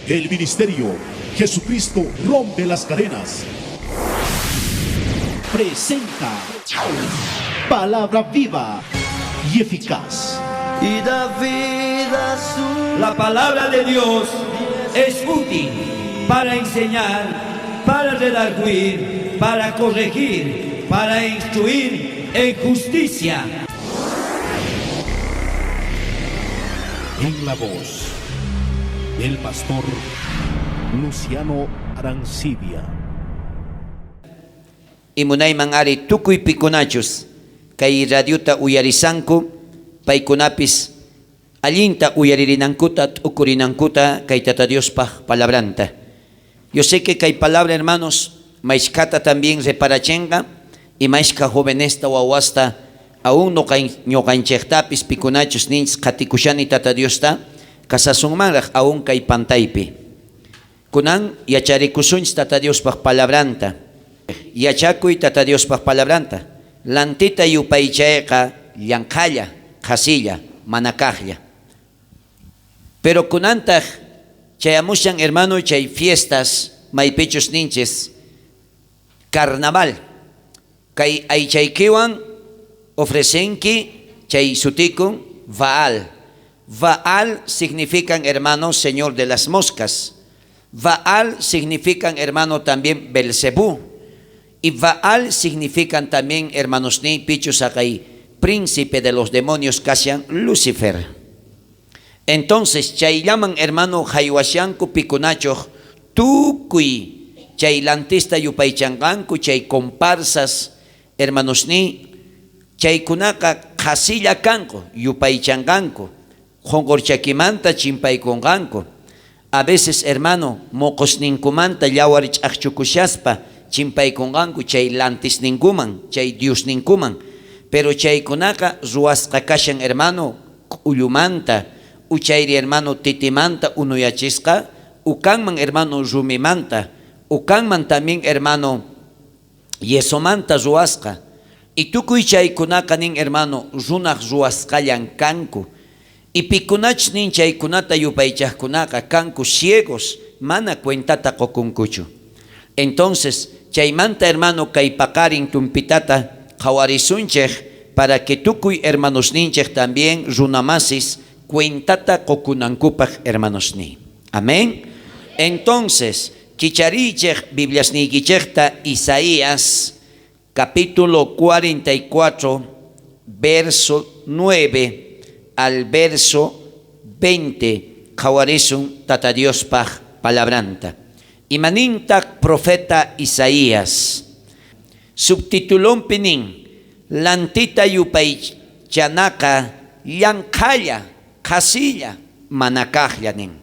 El ministerio Jesucristo rompe las cadenas. Presenta Palabra viva y eficaz. Y da vida su La palabra de Dios es útil para enseñar, para redarguir, para corregir, para instruir en justicia. En la voz del pastor Luciano Arancibia. Imunayman ari tukuy pikunachus kay radiota uyarisanku, paykunapis allinta uyaririnankuta, t'ukurinankuta kay Tata Diospaj palabranta. Yo sé que kay palabra, hermanos, mayshkata también reparachenqa y mayshka jovenesta wawasta aún ñuqanchejtapis pikunachus ninchis qhatikushani Tata Diosta kasasunmanraj aún kay pantaypi. Kunan yacharikusunchis Tata Diospaj palabranta. Yachakuy Tata Diospaj palabranta. Lantita yupaychayqa llanqhalla, qhasilla, manakajlla. Pero kunantaj chayamushan, hermano, chay fiestas maypichus ninchis carnaval. Kay aychaykiwan ofrecenki chay sutikun Baal. Baal significan, hermano, señor de las moscas. Baal significan, hermano, también Belcebú. Y Baal significan también, hermanos, ni pichus acay, príncipe de los demonios, casian Lucifer. Entonces, chay llaman, hermano, haywashanku pikunachoq, tukuy chay lantista yupaychanqanku, chay comparsas, hermanos, ni chaykunaqa qhasilla kanku, yupaychanqanku, qonqorchakimanta chimpaykunqanku. A veces, hermano, moqosninkumanta yawar ch'aqchukushaspa chimpaykunqanku chay lantisninkuman, chay diosninkuman. Pero chaykunaqa ruwasqa kashan, hermano, k'ullumanta, uchayri, hermano, titimanta unuyachisqa, ukanman, hermano, rumimanta, ukanman también, hermano, yesomanta ruwasqa. Y tukuy chaykunaqa nin, hermano, runaj ruwasqallan kanku. Y pikunach nin chaykunata yupaychajkunaqa kanku ciegos, mana cuentata qokunkuchu. Entonces, chaymanta, hermano, kay paqarin tumpitata qhawarisunchej para que tukuy hermanos ninchej también runamasis cuentata qokunankupaj, hermanos ni. Amén. Entonces, kicharichej Bibliasniykichejta Isaías capítulo 44, verso 9 al verso 20, qhawarisun Tata Diospaj palabranta. Imanintaj profeta Isaías. Subtitulonpi nin, lantita yupaychanaka llanqhalla, qhasilla, manakajlla nin.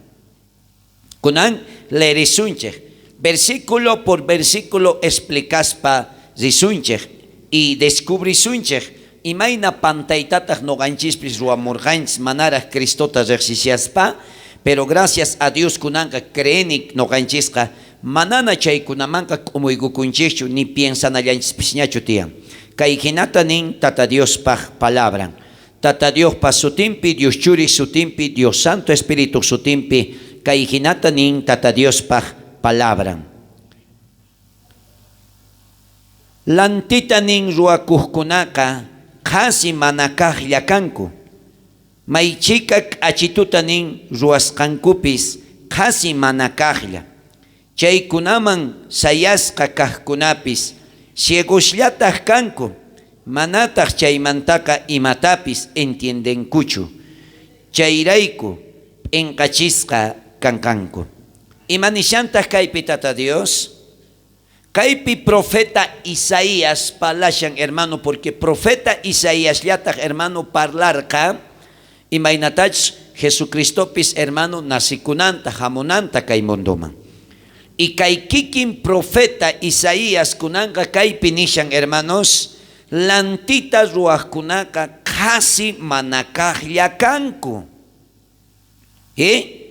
Kunan leerisunchej, versículo por versículo explicaspa risunchej y descubrisunchej imayna pantaytataj noqanchispis ruwamurqanchis manaraj Cristota riqsishaspa, pero gracias a Dios kunanqa creeni noqanchisqa manana chaykunamanqa k'umuykukunchikchu ni piensanallanchis tiyan. Kay hinata nin Tata Diospaj palabran. Tata Diospa sutinpi, Dios Churi sutinpi, Dios Santo Espíritu sutinpi, kay hinata nin Tata Diospaj palabran. Lantita nin ruwakuqkunaqa qhasi manakajlla kanku. Maychika k'achituta nin ruwasqankupis qhasi manakajlla. Chaykunaman sayasqa kajkunapis ciegosllataj kanku, manataj chaymantaqa imatapis entiendenkuchu. Chayrayku p'inqachisqa kanqanku. Imanishantaj kaypi Tata Dios? Kaypi profeta Isaías parlashan, hermano, porque profeta Isaías llataj, hermano, parlarqa imaynatach Jesucristopis, hermano, nasikunanta, hamunanta kay munduman. Y kay kikin profeta Isaías kunanqa kaypi nishan, hermanos, lantita ruwajkunaqa qhasi manakajlla kanku. ¿Eh?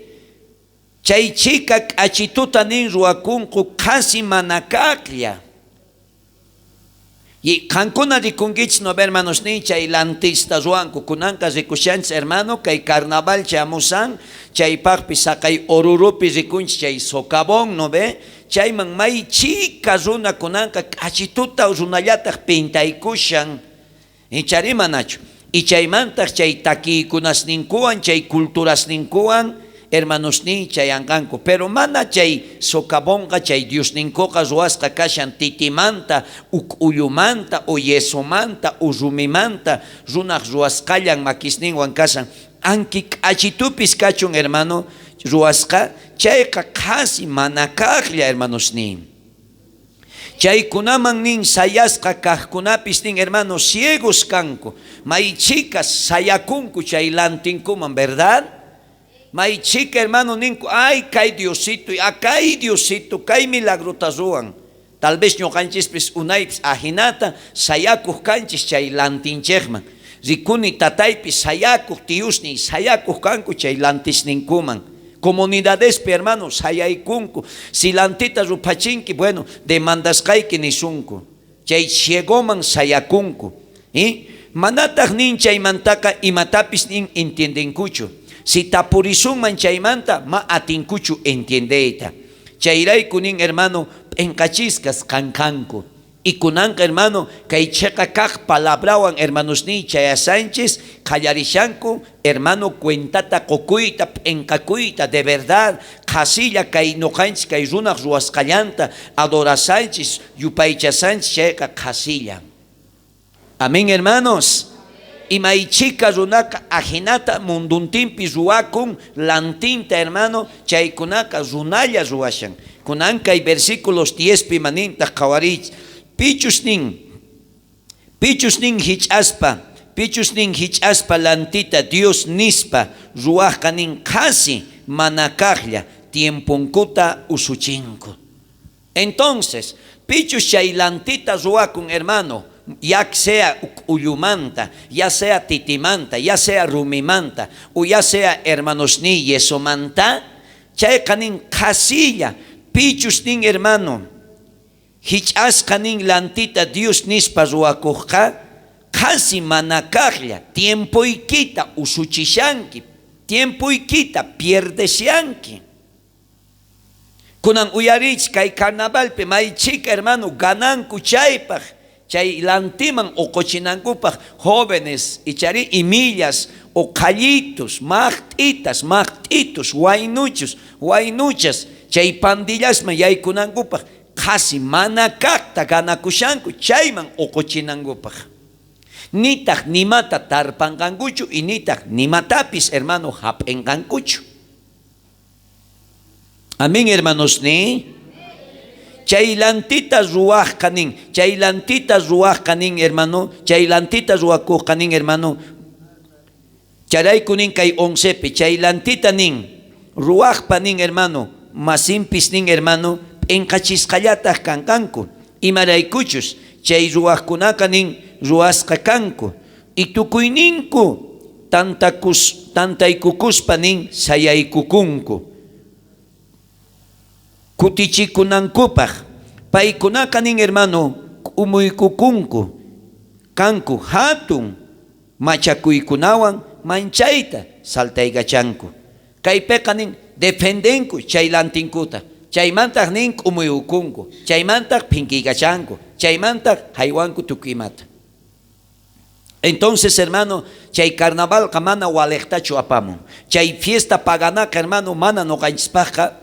Chay chika k'achituta nin ruwakunku qhasi manakajlla. Y qankuna rikunkichis, no, hermanosniy, chay lantista ruwanku. Kunanqa rikushanchis, hermano, kay carnaval chamusan, chaypaqpis saqay Orurupi rikunchis chay socavón, no ve? Chayman may chika runa kunanqa k'achituta runallataq pintaykushan. Icharí manachu? Y chaymantaq chay takiykunasninkuwan, chay culturasninkuwan, hermanosniy, chayanqanku. Pero mana chay socavonqa, chay diosninkuqa ruwasqa kashan titimanta, uk'ullumanta, o yesomanta, o rumimanta, runaj ruwasqallan makisninwan kashan. Anki k'achitupis kachun, hermano, ruwasqa, chayqa qhasi mana kajlla, hermanosniy. Chaykunaman nin sayasqa kajkunapis nin, hermano, ciegos kanku. May chhikas sayakunku chay lantinkuman, verdad? May chhika, hermano, ninku, ay, kay Diosito, kay Diosito, kay milagrota ruwan. Tal vez ñuqanchispis unaypis ajinata sayakuj kanchis chay lantinchejman. Rikuni tataypis sayakuj, tiyusniy sayakuj kanku chay lantisninkuman. Comunidadespi, hermano, sayaykunku. Si lantita ruphachinki, bueno, demandasqayki nisunku. Chay ciegoman sayakunku. ¿Eh? Manataq nin chaymantaqa imatapis nin entiendenkuchu. Si tapurisunman chaymanta, ma atinkuchu entiendeyta. Chayrayku nin, hermano, p'enqachisqas kanqanku. Y kunanqa, hermano, kay cheqa kaq palabrawan, hermanosniy, chayasanchis, qallarishanku, hermano, cuentata qukuyta, p'enqakuyta, de verdad, qhasilla kay nuqanchis, kay runaq ruwasqallanta, adorasanchis, yupaychasanchis, chayqa qhasilla. Amén, hermanos. Y may chhika runaqa ajinata munduntinpi ruwakun lantinta, hermano, chaykunaqa runalla ruwashan. Kunan kay versículos 10 pi manintaq qhawariychis. Pichus nin hich'aspa lantita Dios nispa ruwajqa nin qhasi mana kajlla tiemponkuta usuchinku. Entonces, pichus chay lantita ruwakun, hermano, ya sea k'ullumanta, ya sea titimanta, ya sea rumimanta, o ya sea, hermanosniy, yesomanta, chayqa nin qhasilla, pichus nin, hermano, hich'asqa nin lantita Dios nispa ruwakujqa, qhasi mana kajlla, tiempoykita usuchishanki, tiempoykita pierdeshanki. Kunan uyarich kay carnavalpi may chhika, hermano, gananku chaypaj, chay lantiman uquchinankupaj jóvenes, ichari imillas, o qhallitos, maqt'itas, maqt'itos, waynuchus, waynuchas, chay pandillasman yaykunankupaj, qhasi mana kajta ganakushanku chayman uquchinankupaj. Nitaq nimata tarpanqankuchu y nitaq nimatapis, hermano, hap'inqankuchu. Amén, hermanos, ni. Chay lantita ruwajqa nin, chay lantita ruwajqa nin, hermano, chay lantita ruwakujqa nin, hermano. Chayrayku nin kay 11pi, chay lantita nin, ruwajpa nin, hermano, masinpis nin, hermano, p'inqachisqallataq kanqanku. Imaraykuchus, chay ruwajkunaqa nin ruwasqa kanku. Y tukuyninku tantakus, tantaykukuspa nin sayaykukunku. Kutichikunankupaj. Paykunaqa nin, hermano, k'umuykukunku kanku hatun machakuykunawan manchayta saltaykachanku. Kaypiqa nin defendenku chay lantinkuta. Chaymantaq nin k'umuyukunku. Chaymantaq phinkikachanku. Chaymantaq haywanku tukuy imata. Entonces, hermano, chay carnavalqa mana walejtachu apamun. Chay fiesta paganaqa, hermano, mana nuqanchispaqqa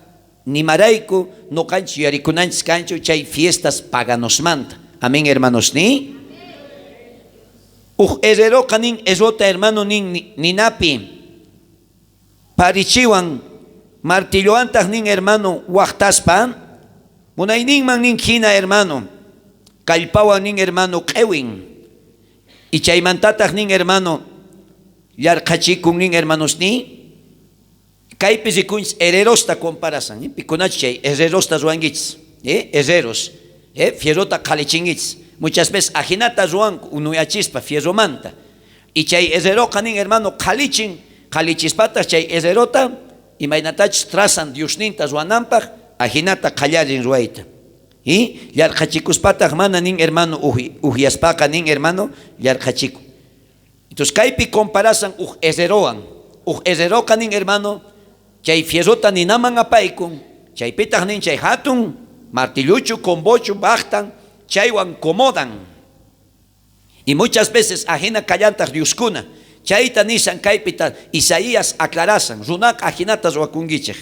nimarayku nuqanchis yuyarikunanchis kanchu chay fiestas paganosmanta. Amén, hermanos, ni? Uj herreroqa nin herrota, hermano, nin ninapi parichiwan martilloantaq nin, hermano, waqtaspa munayninman nin hina, hermano, kallpawan nin, hermano, q'ewin y chaymantataq nin, hermano, llarqhachikun nin, hermanos, ni kaypi rikunchis herrerosta comparasan, eh? Pikunachu chay herrerosta ruwankichis, eh? Herreros, eh? Fierrota qhalichinkichis muchas veces ajinata ruwanku unuyachispa fierromanta y chay herreroqa nin, hermano, qhalichin, qhalichispataq chay herrerota imaynatachus trazan diosninta ruwananpaq ajinata qallarin ruwayta. Y Yarqhachikuspataj mana nin hermano ujyaspaqa nin hermano yarqhachiku. Entonces kaypi comparasan uj herrerowan. Uj herreroqa nin hermano chay fierrota ninaman apaykun, chaypitaj nin chay hatun martilluchu, combochu, bajtan, chaywan comodan. Y muchas veces ajina kallantaj Dioskuna. Chayta nisan kaypita Isaías aclarasan, runaqa ajinata ruwakunkichej.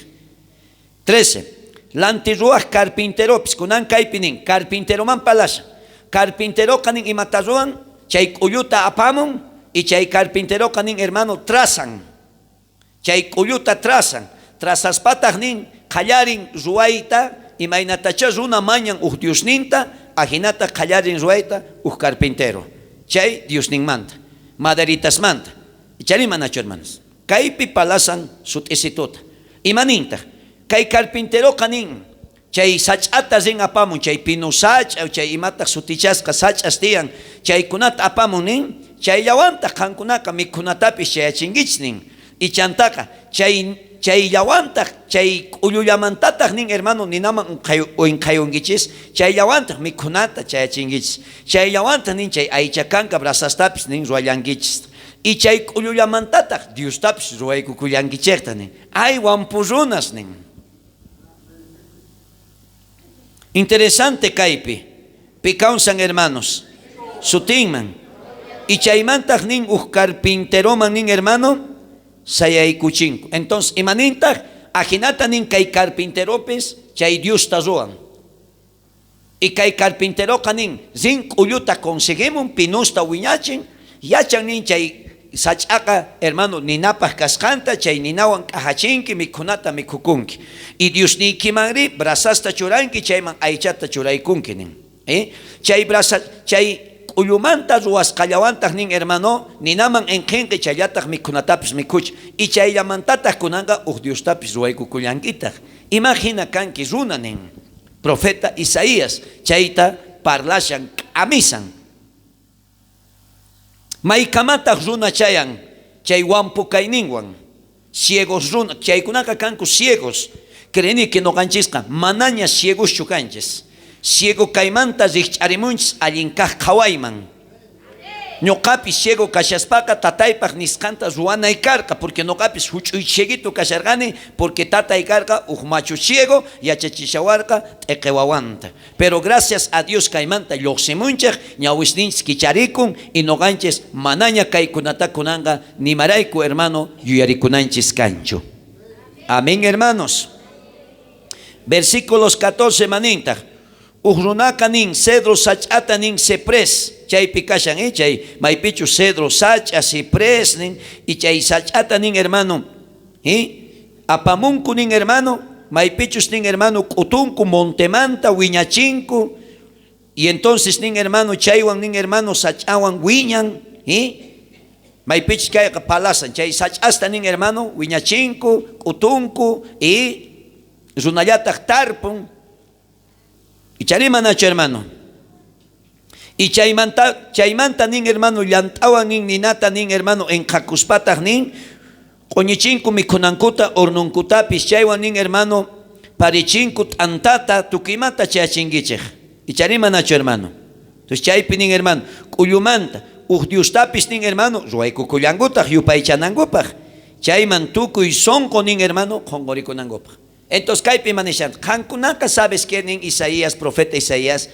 13. Lanti ruwaj carpinteropis, kunan kaypi nin, carpinteroman palashan. Carpinteroqa nin imata ruwan, chay k'ulluta apamun, y chay carpinteroqa nin hermano trazan. Chay k'ulluta trazan. Trazaspataj nin qallarin ruwayta, imaynatachá runa mañan uj Diosninta, ajinata qallarin ruwayta uj carpintero. Chay Diosninmanta, maderitasmanta. Icharí manachu hermanos? Kaypi palasan sut'isituta. Imanintaj? Kay carpinteroqa nin, chay sach'ata rin apamun, chay pino sach'a, chay imataq sutichasqa sach'as tiyan, chaykunata apamun nin, chayllawantaq qankunaqa mikhunatapis chayachinkichis nin. Ichantaqa chay chayllawantaq chay k'ullullamantataq nin hermano ninaman unqhayunkichis, chayllawantaq mikhunata chayachinkichis, chayllawantaq nin chay aycha kanka brasastapis nin ruwallankichis. Y chay k'ullullamantataq Diostapis ruwaykukullankichejta nin. Ay wampu runas nin. Interesante kaypi. Pi kawsan hermanos? Sutinman. Y chaymantaq nin uj carpinteroman nin hermano sayaykuchinku. Entonces imanintaq ajinata nin kay carpinteropis chay Diosta ruwan. Y kay carpinteroqa nin rin k'ulluta conseguimun pinusta wiñachin, yachan nin chay sach'aqa hermano ninapaj kasqanta, chay ninawan k'ajachinki mikhunata mikhukunki. Y Diosniykimanri brasasta churanki, chayman aychata churaykunki nin. Chay brasa, chay k'ullumanta ruwasqallawantaq nin hermano, ninaman enqhinqi chayllataj mikhunatapis mikhuch. Y chayllamantataq kunanqa uj Diostapis ruwaykukullankitaq. Imagina kanki runa nin. Profeta Isaías chayta parlashan k'amisan. Maykamataq runa chayan chay wampu kayninwan. Ciegos runa, chaykunaqa kanku ciegos. Creeni que noqanchisqa manaña ciegoschu kanchis. Ciego kaymanta rikch'arimunchis allin kaq qhawayman. Ñuqapis ciego kashaspaqa tataypaq nisqanta ruwanay karqa, porque ñuqapis huch'uy cieguito kasharqani, porque tatay karqa uj machu ciego yachachishawarqa t'eqewawanta. Pero gracias a Dios kaymanta lluqsimunchej, ñawisninchis kicharikun y noqanchis manaña kaykunata kunanqa nimarayku hermano yuyarikunanchis kanchu. Amén, hermanos. Versículos 14 manintaq. Uj runaqa nin cedro sach'ata nin ciprés, chaypi kashan, chay maypichu cedro sach'a ciprés nin, y chay sach'ata nin hermano, apamunku nin hermano, maypichus nin hermano k'utunku montemanta wiñachinku, y entonces nin hermano chaywan nin hermano sach'awan wiñan, maypichus kayqa palasan, chay sach'asta nin hermano wiñachinku, k'utunku, y runallataq tarpun. Icharí manachu hermano. Y chaymanta, chaymanta nin hermano llant'awan nin ninata nin hermano enqhakuspataq nin q'uñichinku mikhunankuta hornonkutapis chaywan nin hermano parichinku t'antata tukuymanta chayachinkichej. Icharí manachu hermano. Entonces chaypi nin hermano k'ullumanta uj Diostapis nin hermano ruwaykukullankutaq yupaychanankupaq chayman tukuy sonqo nin hermano qhonqorikunankupaq. Entonces kaypi manishan qankunaqa sabes que nin Isaías, profeta Isaías,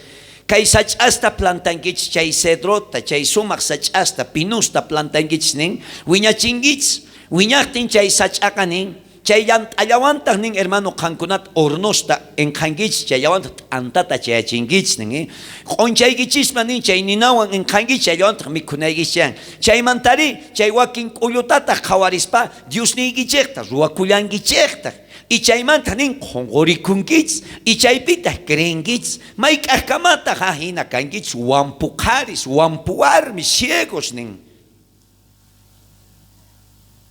kay sach'asta plantankichis, chay cedrota, chay sumaq sach'asta, pinusta plantankichis nin, wiñachinkichis, wiñaqtin chay sach'aqa nin, chay llant'allawantaq nin hermano qankunata hornosta enqhankichis, chayllawantaq t'antata chayachinkichis nin, q'unchaykichisman nin chay ninawan enqhankichis, chayllawantaq mikhunaykichis chan. Chaymantari chay wakin k'ullutataq qhawarispa Diosniykichejta ruwakullankichejtaq. Y chaymanta nin qhonqorikunkichis, y chaypitaq creenkichis, mayk'ajkamataq ajina kankichis wampu qharis, wampu warmis, ciegos nin.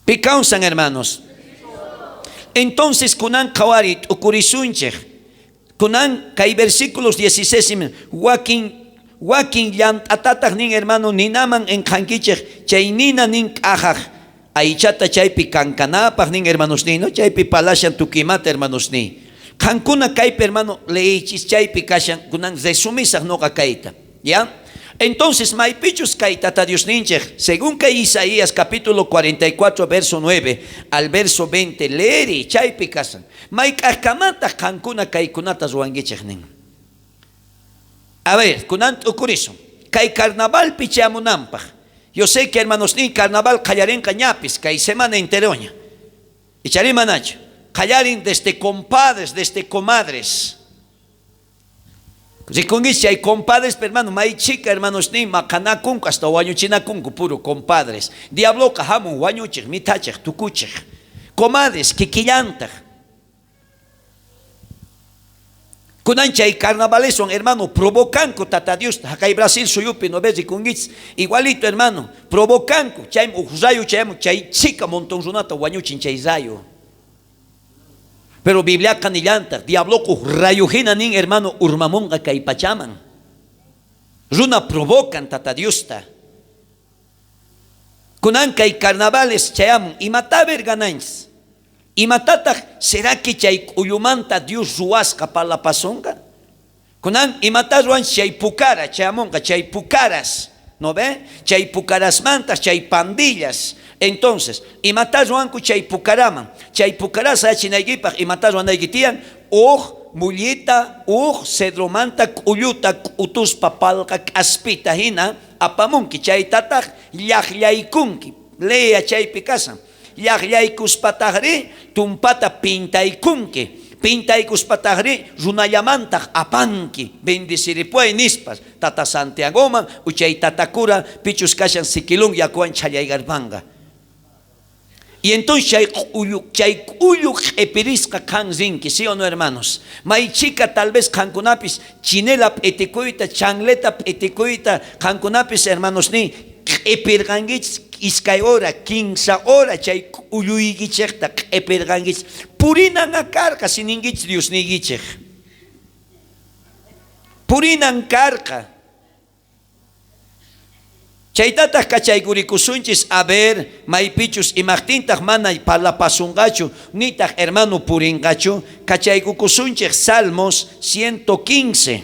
Pi kawsan hermanos. Entonces kunan qhawari t'ukurisunchej. Kunan kay versículos 16 wakin wakin llant'atataq nin hermano ninaman enqhankichej, chay nina nin k'ajaj aychata chaypi kankanapaq nin hermanos ni, no chaypi palashan tukimata hermanos ni. Qankuna kaypi, hermano, leeychis, chaypi kashan, kunan resumisaj noqa kayta. ¿Ya? Entonces, maypichus kay Tata Diosninchej, según kay Isaías capítulo 44, verso 9 al verso 20, leeri, chaypi kashan. Mayk'ajkamataj qankuna kaykunata ruwankichej nin. A ver, kunan t'ukurisun. Kay carnavalpi chayamunanpaj. Yo sé que, hermanos, nin carnaval qallarenqa ñapis, kay semana enteroña. Icharí manachu. Qallarin desde compadres, desde comadres. Rikunkichis chay compadres, pero hermano, may chika, hermanos, nin maqanakunku, hasta wañuchinakunku, puro compadres. Diabloqa hamun wañuchej, mithachej, tukuchej. Comadres, kikillantaj. Kunan chay carnavaleswan, hermano, provocanku Tata Diosta. Jaqay Brasil suyupi, no ves rikunkichis, igualito, hermano, provocanku. Chay uj rayo chayamun, chay chika montón runata wañuchin chay rayo. Pero Bibliaqa nillantaj, diabloqa uj rayo hina nin, hermano, urmamunqa kay pachaman. Runa provocan Tata Diosta. Kunan kay carnavales chayamun, imata vergananchis. Imatataj será que chay k'ullumanta Dios ruwasqa parlapasonqa? Kunan imata ruwanchis chay pukara chayamunqa, chay pukaras, ¿no ve? Chay pukarasmanta, chay pandillas. Entonces, imata ruwanku chay pukaraman. Chay pukaras achinaykipaj imata ruwanayki tiyan, uj mullita, uj cedromanta k'ulluta k'utuspa palqa k'aspita hina apamunki, chaytataj llajllaykunki. Leya chaypi kasan. Llajllaykuspatajri tumpata pintaykunki. Pintaykuspatajri runallamantaj apanki. Bendeciripuay nispas. Tata Santiagoman, uchay tatakura, pichus kashan sikilun yakuwan chhallaygarpanqa. Y entonces chay k'ullu, chay k'ullu q'epirisqa qan rinki, ¿sí o no, hermanos? May chika tal vez qankunapis chinela p'itikuyta, chanleta p'itikuyta, qankunapis, hermanos, ni q'epirqankichis iskay hora, kinsa hora chay k'ulluykichejta q'epirqankichis. Purinan karqa, si ninkichis Diosniykichej. Purinan karqa. Chaytataj kachaykurikusunchis, a ver, maypichus imajtintaj mana parlapasunqachu, nitaj hermano purinqachu, kachaykukusunchej Salmos 115.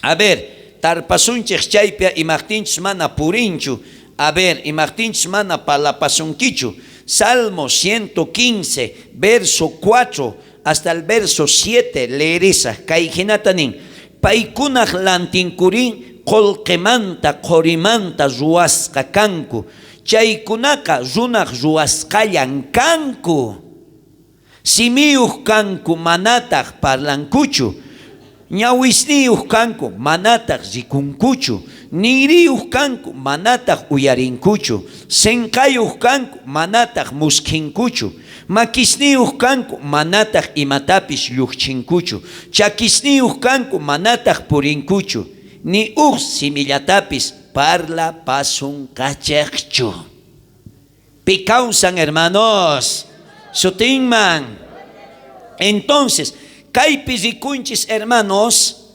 A ver, tarpasunchej chaypia imajtinchus mana purinchu, a ver, imajtinchus mana parlapasunkichu. Salmos 115, verso 4 hasta el verso 7, leerisa, kay hinata nin, paykunaj lantinkurin qolqemanta, qorimanta ruwasqa kanku, chaykunaqa runaj ruwasqallan kanku. Simiyuj kanku manataj parlankuchu, ñawisniyuj kanku manataj rikunkuchu, ninriyuj kanku manataj uyarinkuchu, senqayuj kanku manataj muskhinkuchu, makisniyuj kanku manataj imatapis lluqchinkuchu, chakisniyuj kanku manataj purinkuchu, ni uj simillatapis parlapasunqachejchu. Pi kawsan, hermanos, sutinman. Entonces, kaypi rikunchis, hermanos,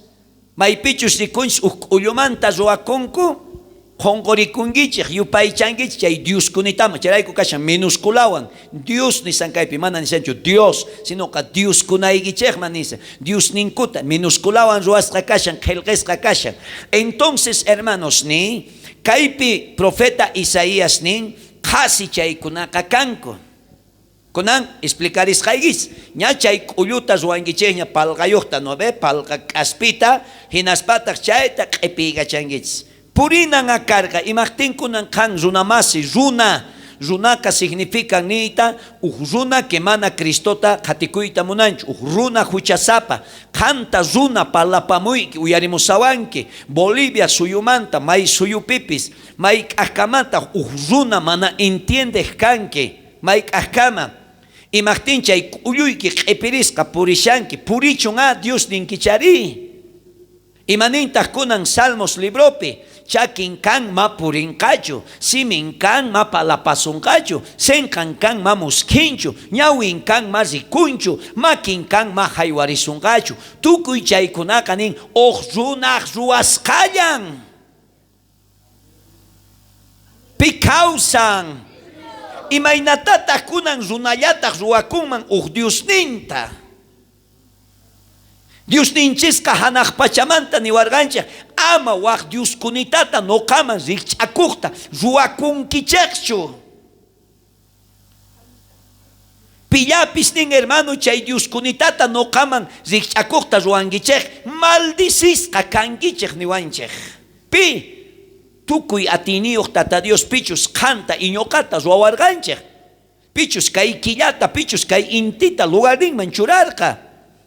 maypichus rikunchis uj k'ullumanta ruwakunku, qhonqorikunkichej, yupaychankichej chay Dioskunitaman, chayrayku kashan minusculawan. Dios nisan kaypi, mana nisanchu Dios, sino ka Dioskunaykichejman nisan. Diosninkuta minusculawan ruwasqa kashan, qhelqesqa kashan. Entonces, hermanos, ni kaypi profeta Isaías nin, qhasi chaykunaqa kanku. Kunan explicarisqaykis, ña chay k'ulluta ruwankichejña palqayuqta, ¿no ve? Palqa k'aspita, hinaspataq chayta q'ipiykachankichis. Purinan akarqa, imajtinkunan qan runamasi, runa, runaka significa niyta, uj runa que mana Cristota qhatikuyta munanchu, uj runa huchasapa, qanta runa parlapamuyki, uyarimusawanki, Bolivia suyumanta, may suyupipis, may k'ajkamanta, uj runa mana entiendej kanki, may k'ajkama. Imajtin chay k'ulluyki q'ipirisqa purishanki, purichun a Dios ninkichari. Imanintaq kunan Salmos libropi, chakin kan ma purinqachu, simin kan ma palapasunqachu, senqan kan ma muskhinchu, ñawin kan ma rikunchu, makin kan ma haywarisunqachu. Tukuy chaykunaqa nin uj runaj ruwasqallan. Pi kawsan. Imaynatataq kunan runallataq ruwakunman uj Diosninta. Diosninchisqa janaj pachamanta niwarqanchej, ama waj dioskunitata noqaman rijch'akojta ruwakunkichejchu. Pillapis nin, hermano, chay dioskunitata noqaman rijch'akojta ruwankichej, maldicisqa kankichej niwanchej. Pi? Tukuy atiyniyoj Tata Dios pichus qanta y ñoqata ruwawarqanchej. Pichus kay killata, pichus kay intita lugarninman churarqa.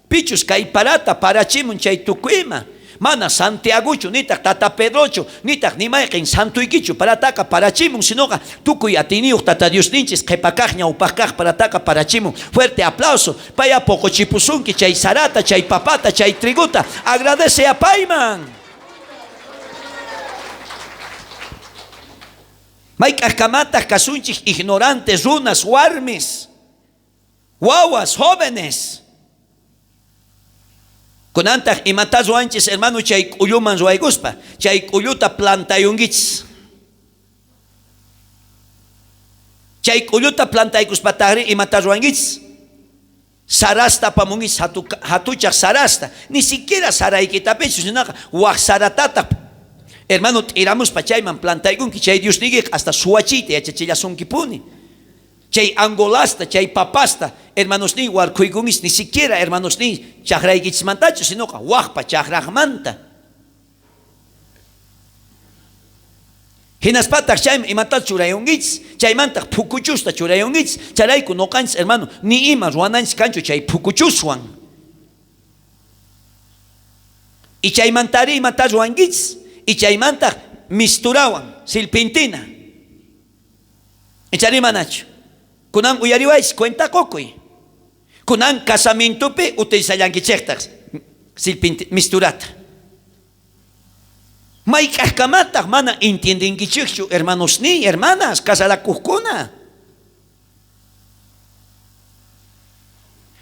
Pichus kay parata parachimun chay tukuy ima. Mana Santiagochu, nitaj Tata Pedrochu, nitaj ni mayqen santoykichu parataqa parachimun, sinoqa tukuy atiyniyoj Tata Diosninchis qhepa kaj, ñawpaj kaj parataqa parachimun. Fuerte aplauso. Pay poqochipusunki chay sarata, chay papata, chay trigota. Agradece a payman. Mayk'ajkamataj kasunchej ignorantes runas, warmis, wawas, jóvenes. Kunantaj imata ruwanchis, hermano, chay k'ulluman ruwaykuspa, chay k'ulluta plantayunkichis. Chay k'ulluta plantaykuspatajrí imata ruwankichis? Sarasta apamunkichis, jatuchaj sarasta. Ni siquiera saraykitapichu, sinaqa waj saratataj, hermano, t'iramuspa chayman plantaykunki. Chay Diosniykiqa hasta suwachiyta yachachillasunkipuni. Chay angolasta, chay papasta, hermanosniy, warkhuykunkichis, ni siquiera, hermanosniy, chajraykichismantachu, sinoqa wajpa chajrajmanta. Hinaspataj chayman imata churayunkichis, chaymantaj phukuchusta churayunkichis. Chayrayku noqanchis, hermano, ni ima ruwananchis kanchu chay phukuchuswan. Y chaymantari imata ruwankichis, y chaymantaj misturawan, silpintina. Ichari manachu? Kunan uyariwaychis, cuenta qokuy. Kunan casamientopi utilizallankichejtaj misturata. Mayk'ajkamataj mana entiendenkichejchu, hermanosniy, hermanas, casarakojkuna.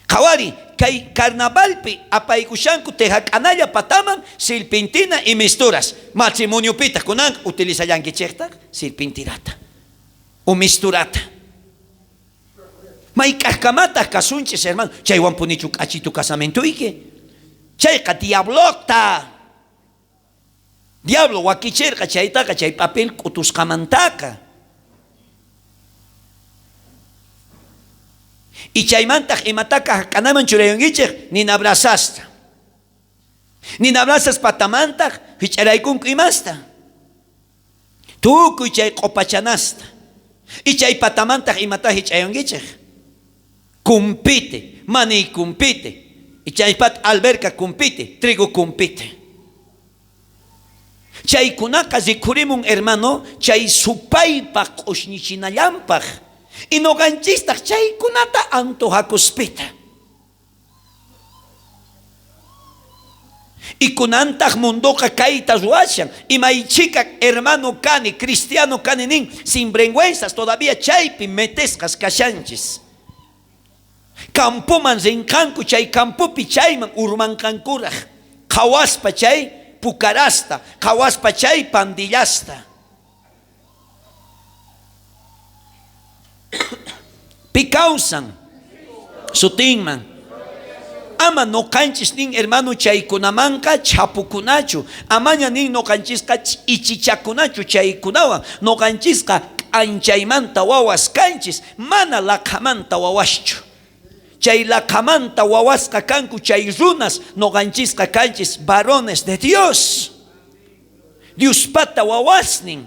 Qhawari, kay carnavalpi apaykushanku tejak'analla pataman silpintina y misturas. Matrimoniopitaj kunan utilizallankichejtaj silpintirata o misturata. Mayk'ajkamataj kasunchis, hermano? Chaywanpunichu k'achitu casamientoyki? Chayqa diablota. Diablo wakicherqa chaytaqa chay papel k'utusqamantaqa. Y chaymantaj imataka jak'anaman churayunkichej? Nina brasasta. Nina brasas patamantaj jich'araykunku imasta. Tukuy chay q'opachanasta. Y chay patamantaj imata jich'ayunkichej? Kumpite, maní kumpite. Y chaypat alberca kumpite, trigo kumpite. Chaykunaqa rikhurimun, hermano, chay supaypaj q'oshñichinallanpaj. Y noqanchistaj chaykunata antojakuspita. Y kunantaj mundoqa kayta ruwashan. Y may chhika hermano kani, cristiano kani nin, sinvergüenzas todavía chaypi metesqas kashanchis. Campoman rinqanku, chay campopi chayman urmanqankuraj. Qhawaspa chay pukarasta, qhawaspa chay pandillasta. Pi kawsan sutinman. Ama noqanchis nin, hermano, chaykunamanqa chhapukunachu. Amaña nin noqanchisqa ch'ichichakunachu chaykunawan. Noqanchisqa k'anchaymanta wawas kanchis, mana laqhamanta wawaschu. Chay laqhamanta wawasqa kanku chay runas, noqanchisqa kanchis varones de Dios. Diospata wawasnin.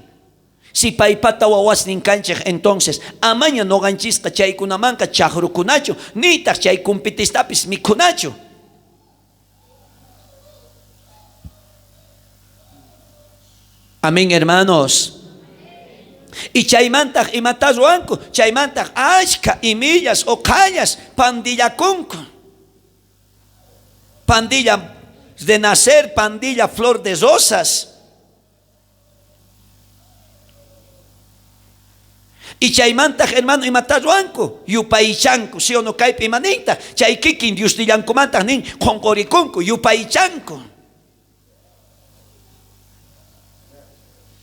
Si paypata wawasnin kanchej, entonces amaña noqanchisqa chaykunamanqa chajrukunachu, nitaj chay kumpitistapis mikhunachu. Amén, hermanos. Y chaymantaj imata ruwanku? Chaymantaj ashkha imillas o qhallas pandillakunku. Pandilla de nacer, pandilla flor de rosas. Y chaymantaj, hermano, imata ruwanku? Yupaychanku, sí o no kaypi imanintaj? Chay kikin Diosnillankumantaj nin qonqorikunku, yupaychanku.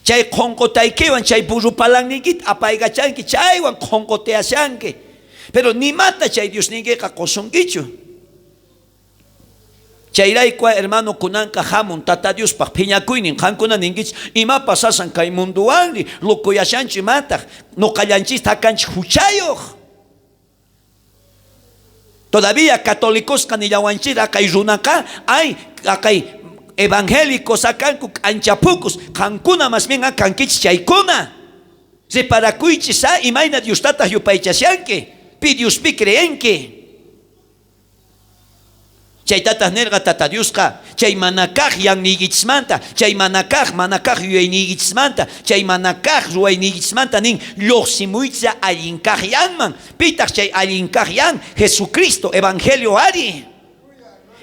Chay qonqotaykiwan, chay burrupalanniykita apaykachanki, chaywan qonqoteashanki. Pero nimata chay Diosniykiqa qosunkichu. Chayrayku hermano kunanqa hamun Tata Diospaj phiñakuynin. Qankuna ninkichis, ima pasasan kay mundowanri, locoyashanchu imataq, noqallanchista kanchik huchayuq. Todavía católicosqa nillawanchis aqay runaqa, ay, aqay evangélicos akanku k'anchapukus, qankuna más bien kankichis chaykuna. Reparakuychis a imayna Diostataq yupaychashanki, pi Diospi creenki. Chaytataq nirqa Tata Diosqa, chay manakaj yanniykichismanta, chay manakaj, manakaj yuyayniykichismanta, chay manakaj ruwayniykichismanta nin, lluqsimuychis allin kaj yanman. Pitaq chay allin kaj yan? Jesucristo, Evangelio ari.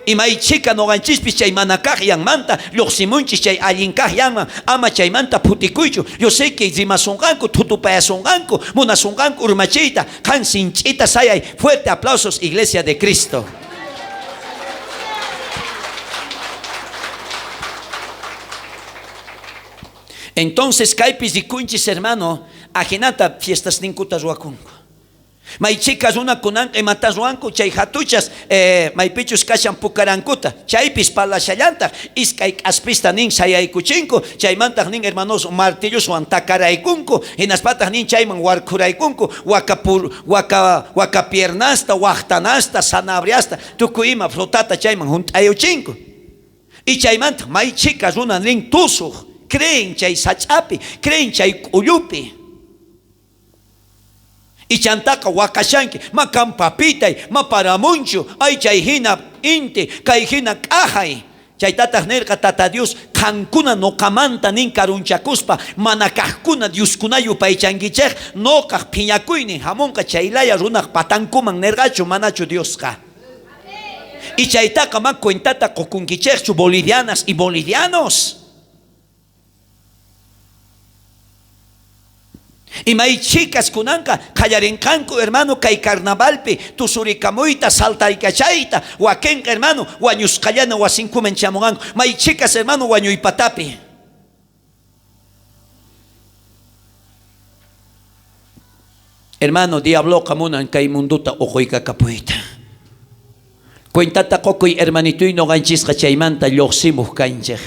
Imay chhika noqanchispis chay manakaj yanmanta lluqsimunchis chay allin kaj yanman, ama chaymanta phutikuychu. Yo sé que rimasunqanku, thutupayasunqanku, munasunqanku urmachiyta, qan sinch'ita sayay. Fuerte aplausos, Iglesia de Cristo. Entonces kaypis rikunchis, hermano, ajinata fiestas ninkuta ruwakunku. May chhika runakunanqa imata ruwanku chay jatuchas maypichus kashan pukarankuta, chaypis parlashallantaj iskay k'aspista nin sayaykuchinku, chaymantaj nin hermanos martilloswan takaraykunku, hinaspataj nin chayman warkhuraykunku waka piernasta, wajtanasta, zanabriasta, tukuy ima frutata chayman junt'ayuchinku. Y chaymanta may chhika runa nin tusuj, creen chay sach'api, creen chay k'ullupi. Y chantaqa waqashanki, ma kan papitay, ma paramunchu, ay chay hina inti, kay hina k'ajay. Chaytataq nirqa Tata Dios, qankuna noqamanta nin karunchakuspa, mana kajkuna Dioskuna yupaychankichej, noqaj phiñakuynin hamunqa chaylaya runaj patankuman nirqachu, manachu Diosqa. Y chaytaqa ma cuentata qokunkichejchu bolivianas y bolivianos. Y may chicas kunanqa qallarinqanku, hermano, kay carnavalpi tusurikamuyta, saltaykachayta, wakinqa, hermano, wañusqallana wasinkuman chamunqanku. May chicas, hermano, wañuypatapi. Hermano, diabloqa munan kay munduta uquykakapuyta. Cuentata qokuy, hermanituy, noqanchisqa chaymanta lluqsimuq kanchej.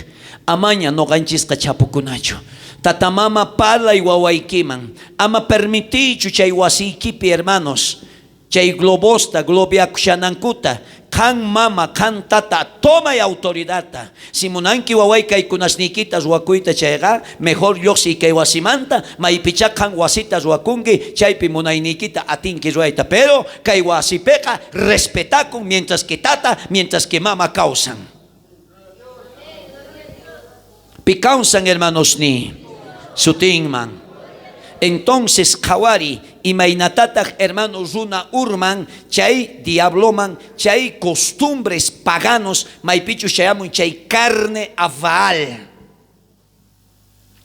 Amaña noqanchisqa chapukunachu. Tata mama parlay wawaykiman. Ama permitiychu chay wasiykipi, hermanos, chay globosta, globiakushanankuta. Qan mama, qan tata, tomay autoridadta. Si munanki waway kaykunasniykita ruwakuyta chayqa, mejor lluqsiy kay wasimanta, maypichá qan wasita ruwakunki, chaypi munayniykita atinki ruwayta. Pero kay wasipiqa respetakun mientras que tata, mientras que mama kawsan. Pi kawsan, hermanos, ni sutinman. Entonces qhawari imaynatataq, hermano, runa urman chay diabloman, chay costumbres paganos, maypichus chayamun chay carne a Baal,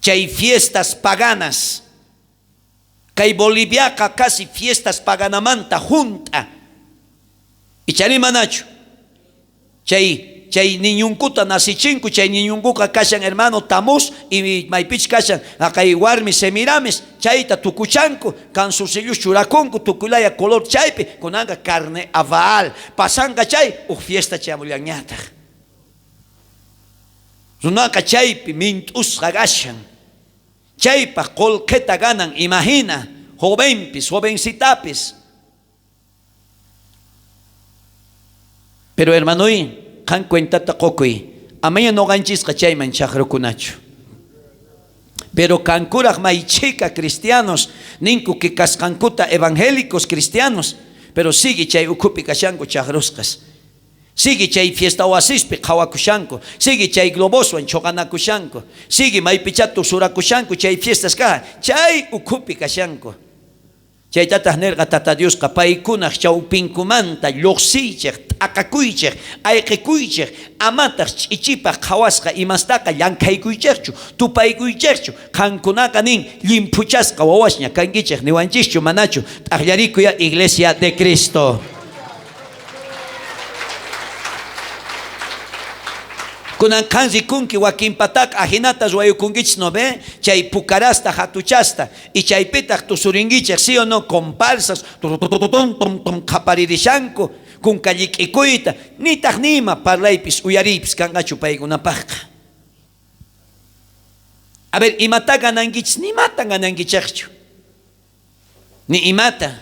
chay fiestas paganas. Kay Boliviaqa casi fiestas paganamanta junta. Ichari manachu. Chay niñunkuta nasichinku, chay niñunkuqa kashan, hermano, Tamuz y maypich kashan, aqay warmi Semiramis, chayta tukuchanku, kansusillos churakunku, tukuylaya color chaypi, kunanqa carne a Baal. Pasanqa chay, uj fiesta chamullañataq. Runaqa chaypi mint'usqa kashan. Chaypaq qolqeta ganan, imagina, jovenpis, jovencitapis. Pero hermanoy, qan cuentata qokuy, amaña noqanchisqa chayman chaqrukunachu. Pero kankuraq may chhika cristianos, ninku que kasqankuta evangélicos cristianos, pero sigue chay ukhupi kashanku chaqrusqas. Sigue chay fiesta wasispi qhawakushanku, sigue chay globoswan choqanakushanku, sigue maypichá tusurakushanku chay fiestas kaja, chay ukhupi kashanku. Chaytataq nirqa Tata Diosqa paykunaq chawpinkumanta lluqsiychej, t'aqakuychej, ayqikuychej, amataq ch'ichipaq qhawasqa imastaqa llankhaykuychejchu, tupaykuychejchu. Qankunaqa nin llimphuchasqa wawasña kankichej, niwanchischu manachu. T'aqllarikuya Iglesia de Cristo. Kunan qan rikunki wakinpataqa ajinata ruwayukunkichis, ¿no ve? Chay pukarasta, jatuchasta, y chaypitaj tusurinkichej, ¿sí o no? Comparsas, turutututum, tum, tum, qhaparirishanku, kunka llik'ikuyta, nitaj ni ima parlaypis, uyariypis kanqachu paykunapajqa. A ver, imata ganankichis? Ni imata ganankichejchu. Ni imata.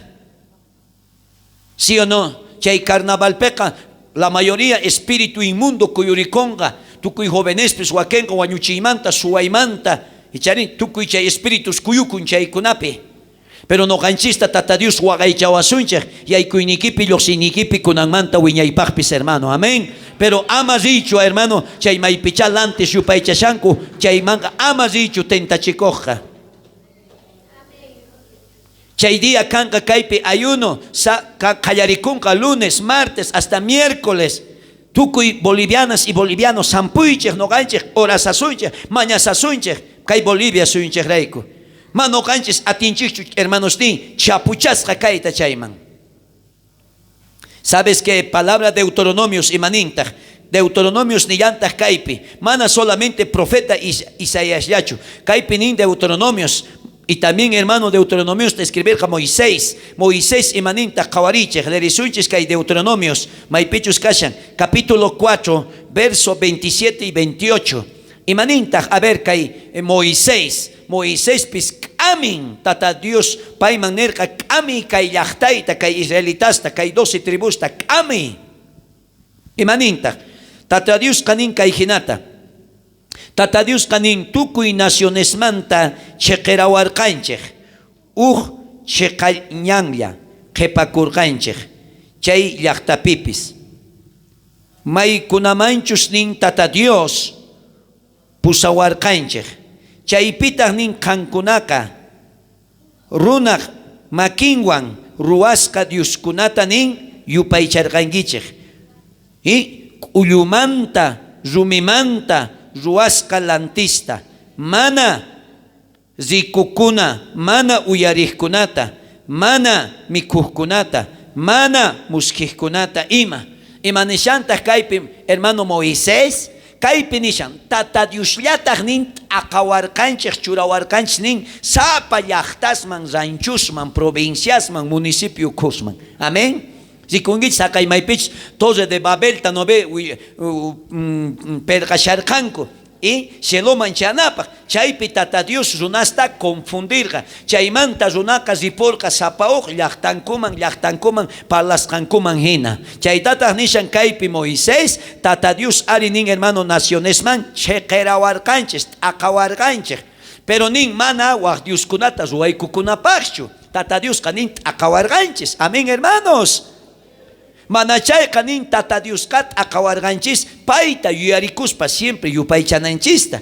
¿Sí o no? Chay carnavalpeqa la mayoría espíritu inmundo kuyurikonqa, tukuy jovenespis wakenqa wañuchiymanta, suwaymanta, ichari tukuy chay espíritus kuyukun chaykunapi. Pero noqanchista Tata Dios waqaychawasunchej, yaykuyniykipi, llojsiyniykipi kunanmanta wiñaypajpis, hermano. Amén. Pero ama riychu, hermano, chay maypichá lantis yupaychashanku, chaymanqa ama riychu tentachikojqa. Chay día kanqa kaypi ayuno, qallarikunqa lunes, martes, hasta miércoles. Tukuy bolivianas y bolivianos sampuychej, noqanchej, orasasunchej, mañasasunchej, kay Bolivia suyunchejrayku. Ma noqanchis atinchejchu, hermanos ni, chapuchasqa kayta chayman. ¿Sabes qué? Palabra Deuteronomios imanintaj. Deuteronomios nillantaj kaypi. Mana solamente profeta Isaíasllachu. Kaypi nin Deuteronomios. Y también, hermano, Deuteronomios te escribirqa Moisés. Moisés imanintaj qhawarichej. Lerisunchis kay Deuteronomios. Maypichus kashan. Capítulo 4, verso 27 y 28. Imanintaj, a ver, kay Moisés. Moisespis k'amin, Tata Dios payman nerqa, k'ami kay llajtayta, kay israelitasta, kay 12 tribusta, k'ami. Imanintaj, Tata Diosqa nin kay jinata. Tata Diosqa nin tukuy nacionesmanta cheqerawarqanchej, uj cheqañanlla qhepakurqanchej chay llajtapipis. Maykunamanchus nin Tata Dios pusawarqanchej, chaypitaj nin qankunaqa runaj makinwan ruwasqa dioskunata nin yupaycharqankichej. Y k'ullumanta, rumimanta ruwasqa lantista, mana rikukuna, mana uyarejkunata, mana mikhujkunata, mana muskhejkunata ima. Ima nishantaj kaypi, hermano Moisés? Kaypi nishan, Tata Diosllataj nin t'aqawarqanchej, churawarqanchej nin sapa llajtasman, ranchusman, provinciasman, municipio khusman. Amén. Rikunkichis jaqay maypichus Torre de Babelta no ve perqasharqanku. Y cieloman chanapaj, chaypi Tata Dios runasta confundirqa. Chaymanta runaqa riporqa sapa uj llajtankuman, llajtankuman, parlasqankuman jina. Chaytataj nishan kaypi Moisés, Tata Dios ari nin hermano nacionesman cheqerawarqanchis, t'aqawarqanchej. Pero nin mana waj dioskunata ruwaykukunapajchu. Tata Diosqa nin t'aqawarqanchis. Amén, hermanos. Mana chayqa nin Tata Diosqa t'aqawarqanchis payta yuyarikuspa siempre yupaychananchista.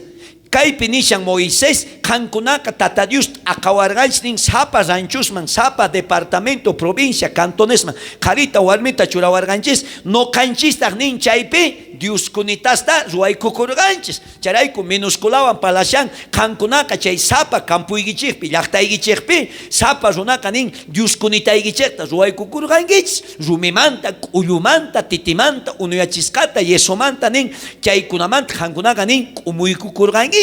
Kaypi nishan Moisés, qankunaqa Tata Dios t'aqawarqanchis nin sapa ranchusman, sapa departamento, provincia, cantonesman, qharita warmita churawarqanchis, noqanchistaj nin chaypi dioskunitasta ruwaykukurqanchis. Chayrayku minusculawan parlashan, qankunaqa chay sapa campuykichejpi, llajtaykichejpi, sapa runaqa nin dioskunitaykichejta ruwaykukurqankichis, rumimanta, k'ullumanta, titimanta, unuyachisqata, yesomanta nin, chaykunamanta qankunaqa nin k'umuykukurqankichej.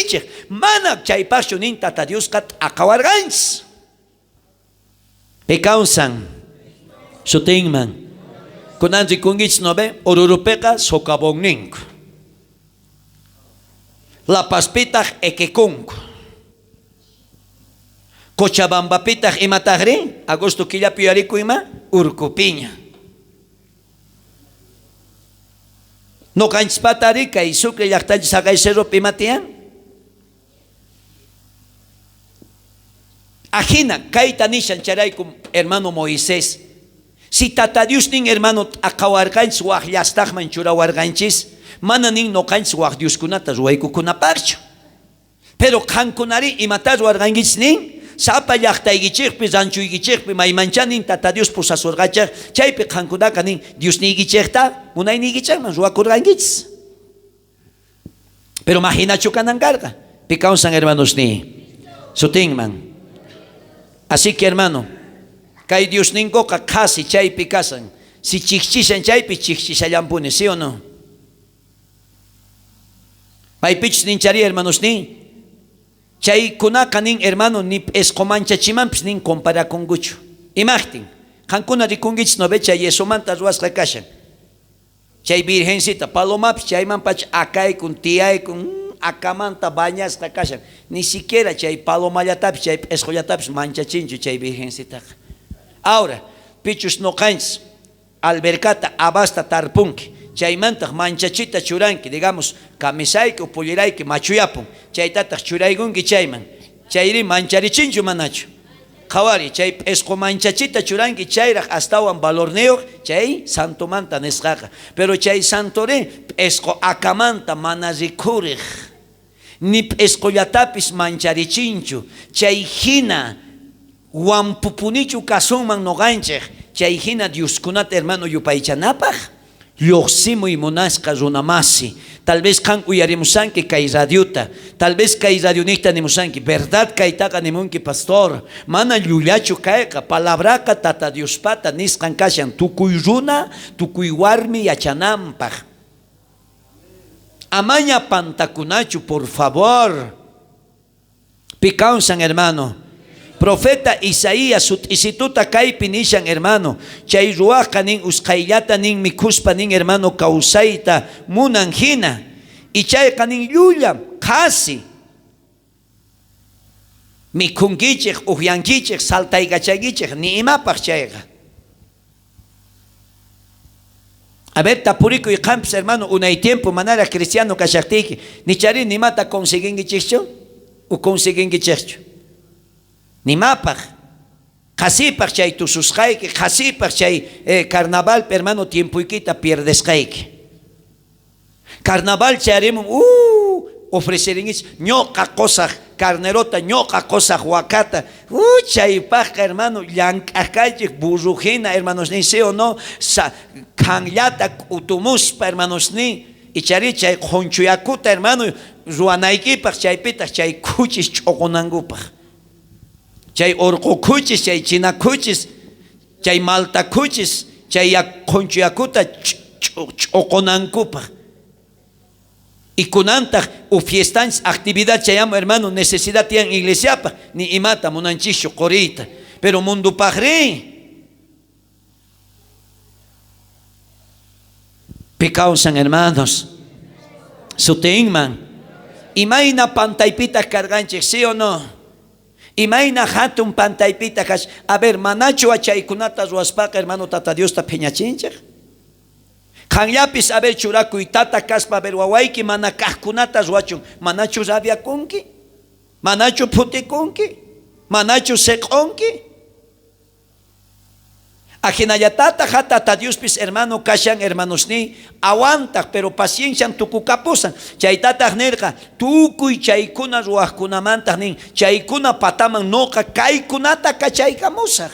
Mana chaypajchu nin Tata Diosqa t'aqawarqanchis. Pi kawsan sutinman. Kunan rikunkichis, no ve? Orurupeqa socavonninku. La Pazpitaj ekekunku. Cochabambapitaj imatajri? Agosto killapi yuyariku ima? Urkupiña. Noqanchispatari kay Sucre llajtanchis jaqay cerropi ima tiyan? Ajina kayta nishan chayrayku hermano Moisés. Si Tata Dios nin hermano t'aqawarqanchis waj llajtajman churawarqanchis, mana nin noqanchis waj dioskunata ruwaykukunapajchu. Pero qankunari imata ruwarqankichis nin? Sapa llajtaykichejpi, ranchuykichejpi, maymanchá nin Tata Dios pusasurqachej, chaypi qankunaqa nin Diosniykichejta munayniykichejman ruwakurqankichis. Pero majinachu kanan karqa. Pi kawsan hermanos ni sutinman. Así que hermano, kay Diosninkoqa qhasi chaypi kasan. Si chijchishan chaypi chijchishallampuni, ¿sí o no? Maypichus ninchari hermanosnin, chaykunaqa nin hermano ni p'isqo manchachimanpis nin comparakunkuchu. Imajtin? Qankuna rikunkichis no ve chay yesomanta ruwasqa kashan. Chay virgencita palomapis chayman pacha akaykun, tiyaykun, akamanta bañasqa kashan. Ni siquiera chay palomallatapis, chay p'isqollatapis manchachinchu chay virgencitaqa. Ahora, pichus noqanchis albercata habasta tarpunki, chaymantaj manchachita churanki, digamos, camisayki o pollerayki machuyapun, chaytataj churaykunki chayman. Chayri mancharichinchu manachu? Qhawari, chay p'isqo manchachita churanki chayraj astawan valorniyoj chay santomanta nisqaqa. Pero chay santori p'isqo akamanta mana rikhurej, ni p'isqollatapis mancharichinchu. Chay hina wampupunichu kasunman noqanchej, chay hina Dioskunata hermano yupaychanapaj, llojsimuy munasqa runamasi. Tal vez qan uyarimusanki kay radiota, tal vez kay radionijta nimusanki, verdad kaytaqa nimunki pastor, mana llullachu kayqa, palabraqa tata Diospata nisqan kashan, tukuy runa, tukuy warmi yachananpaj. Amaña pantakunachu, por favor. Pi kawsan, hermano. Profeta Isaías sut'isituta kaypi nishan, hermano. Chay ruwajqa nin usqhayllata nin mikhuspa nin, hermano, kawsayta munan hina. Y chayqa nin llulla, qhasi. Mikhunkichej, ujyankichej, saltaykachankichej, ni imapaj chayqa. A ver, tapurikuy qampis, hermano, unay tiempo manaraj cristiano kashajtiyki, nichari nimata conseguinkichejchu o conseguinkichejchu? Nimapaj, qhasipaj chay tususqayki, qhasipaj chay carnaval, hermano, tiempoykita pierdesqayki. Carnaval chayarimun, ofrecerinkichej, ñoqa qosaj carnerota, ñoqa qosaj wakata, chaypajqa, hermano, llank'aj kaychej burro hina, hermanosnin, sí o no, khanllata k'utumuspa, hermanosnin, ichari chay qhonchuyakuta, hermano, ruwanaykipaj, chaypitaj chay khuchis ch'oqonankupaj. Chay orqo khuchis, chay china khuchis, chay malta khuchis, chay qhonchuyakuta ch'oqonankupaj. Y kunantaj u fiestanchis actividad chayamo, hermano, necesidad tiyan iglesiapaj, ni imata munanchischu qoriyta. Pero mundupajri, pi kawsan, hermanos, sutinman. Imayna pantaypitaj karqanchej, sí o no? Imayna hatun pantaypitaj kash. A ver, manachu achaykunata ruwaspaqa, hermano, tata Diosta phiñachinchej? Qanllapis, a ver, churakuy tata kaspa, a ver, wawayki mana kajkunata ruwachun, manachu rabiakunki? Manachu phutikunki? Manachu seq'onki? Ajinallatataj tata Diospis, hermano, kashan, hermanosni, aguantaj, pero paciencian tukukapusan. Chaytataj nerqa, tukuy chaykuna ruwajkunamantaj nin, chaykuna pataman noqa kaykunata kachaykamusaj.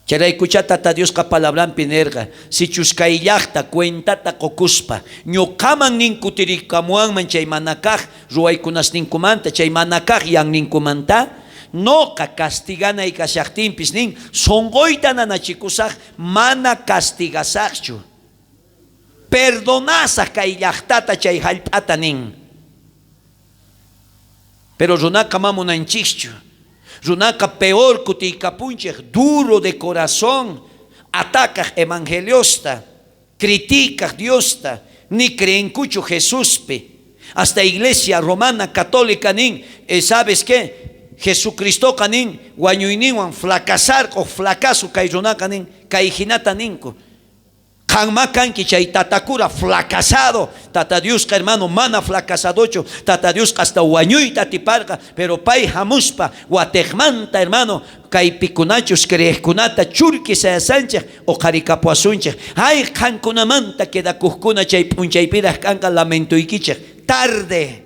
Chayraykuchá tata Diosqa palabranpi nerqa, sichus kay llajta cuentata qokuspa, ñoqaman nin kutirikamuwanman chay mana kaj ruwaykunasninkumanta, chay mana kaj yanninkumanta, noqa castiganay kashajtinpis nin, sonqoyta nanachikusaj, mana castigasajchu. Perdonasaj kay llajtata chay jallp'ata nin. Pero runaqa ma munanchikchu. Runaqa peor kutiykapunchej, duro de corazón, atakaj evangeliosta, criticaj Diosta, ni creenkuchu Jesuspi. Hasta iglesia romana católica nin, ¿sabes qué? Jesucristoqa nin, wañuyninwan flacasarqoj, flacaso kay runaqa nin, kay hinata ninku. Qanma kanki chay tatakura flacasado. Tata Diosqa, hermano, mana flacasadochu. Tata Diosqa hasta wañuyta atiparqa, pero pay hamuspa watejmanta, hermano, kaypikunachus creejkunata churki sayasanchej uqharikapuwasunchej. Ay, qankunamanta quedakujkuna chay p'unchaypiraj kanqa lamentoykichej. Tarde.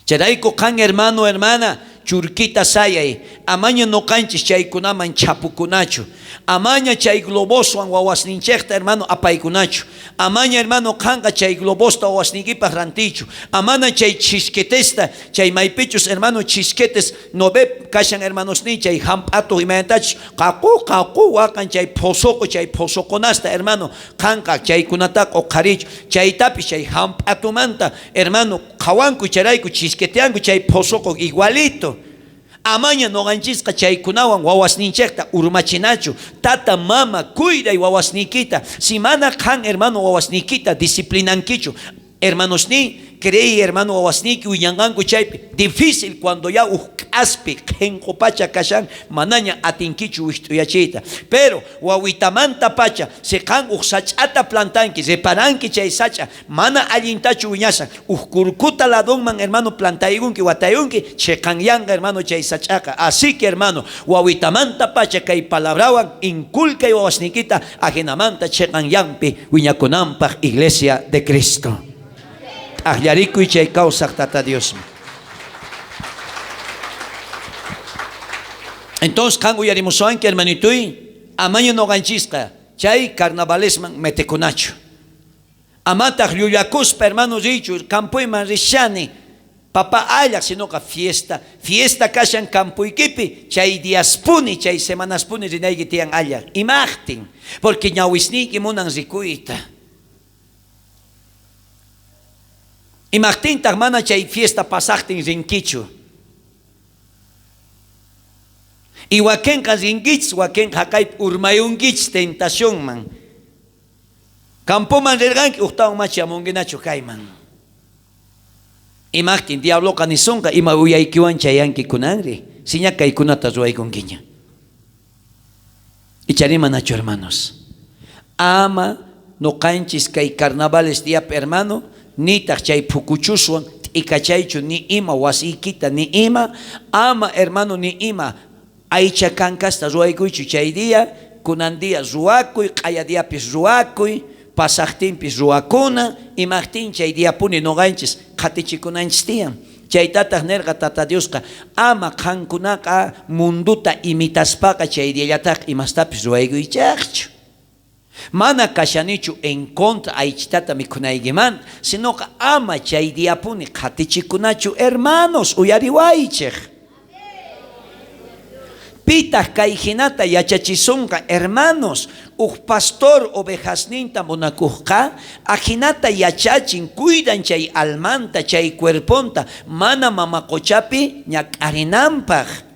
Chayrayku qan, hermano, hermana, churkita sayay, amaña noqanchis chaykunaman chapukunachu. Amaña chay globoswan wawasninchejta, hermano, apaykunachu. Amaña, hermano, qanqa chay globosta wawasniykipaj rantiychu. Amana chay chisquetesta, chay maypichus, hermano, chisquetes nove kashan, hermanosniy, chay jamp'atuj imaynatachus qaqu qaqu waqan chay phosoqo, chay phosoqonasta, hermano, qanqa chaykunataqa uqhariychu. Chaytapis chay jamp'atumanta, hermano, qhawanku chayrayku chisqueteanku chay phosoqo igualito. Amaña noqanchisqa chaykunawan wawasninchejta urmachinachu. Tata, mama, cuiday wawasniykita. Si mana qan, hermano, wawasniykita disciplinankichu, hermanosniy, creey, hermano, wawasniyki wiñanqanku chaypi. Difícil cuando ya uj k'aspi qhenqu pacha kashan, manaña atinkichu wijt'uyachiyta. Pero wawitamanta pacha, si qan uj sach'ata plantanki, reparanki chay sach'a mana allintachu wiñashan, uj kurkuta ladonman, hermano, plantaykunki, wataykunki, cheqanyanqa, hermano, chay sach'aqa. Así que, hermano, wawitamanta pacha kay palabrawan inculcay wawasniykita, ajinamanta cheqanyanpi wiñakunanpaj, iglesia de Cristo. T'ajllarikuy chay kawsaj Tata Diosman. Entonces, qan uyarimusuwanki, hermanituy, amaña noqanchisqa chay carnavalesman metekunachu. Amataq llullakuspa, hermano, riychu, campuyman rishani, papá allaq, sinoqa fiesta, fiesta kashan campuykipi, chay diaspuni, chay semanaspuni rinayki tiyan allaq. Imajtin, porque ñawisniyki munan rikuyta. Imajtintaq mana chay fiesta pasaqtin rinkichu. Y wakenqa rinkichis, wakenqa haqaypi urmayunkichis tentacionman. Campoman rirqanki, ujtawan machi hamunkinachu kayman. Imajtin diabloqa nisonqa ima uyaykiwan chayanki kunanri, siña kaykunata ruwaykunkiña. Ichari manachu, hermanos. Ama noqanchis kay carnavales diapi, hermano, nitaq chay phukuchuswan t'ikachaychu ni ima wasiykita ni ima, ama, hermano, ni ima aycha kankasta ruwaykuychu chay día, kunan día ruwakuy, q'aya diapis ruwakuy, pasaqtinpis ruwakuna, imajtin chay diapuni noqanchis qhatichikunanchis tiyan. Chaytataq nerqa Tata Diosqa, ama qankunaqa munduta imitaspaqa chay diallataq imastapis ruwaykuychaqchu. Mana kashanichu en contra aychitata mikhunaykimanta, sinoqa ama chay diapuni qhatichikunachu, hermanos, uyariwaychej. Pitaq kay hinata yachachisunqa, hermanos? Uj pastor ovejasninta munakujqa ajinata yachachin, cuidan chay almanta, chay cuerponta, mana mama qochapi ñak'arinanpaj.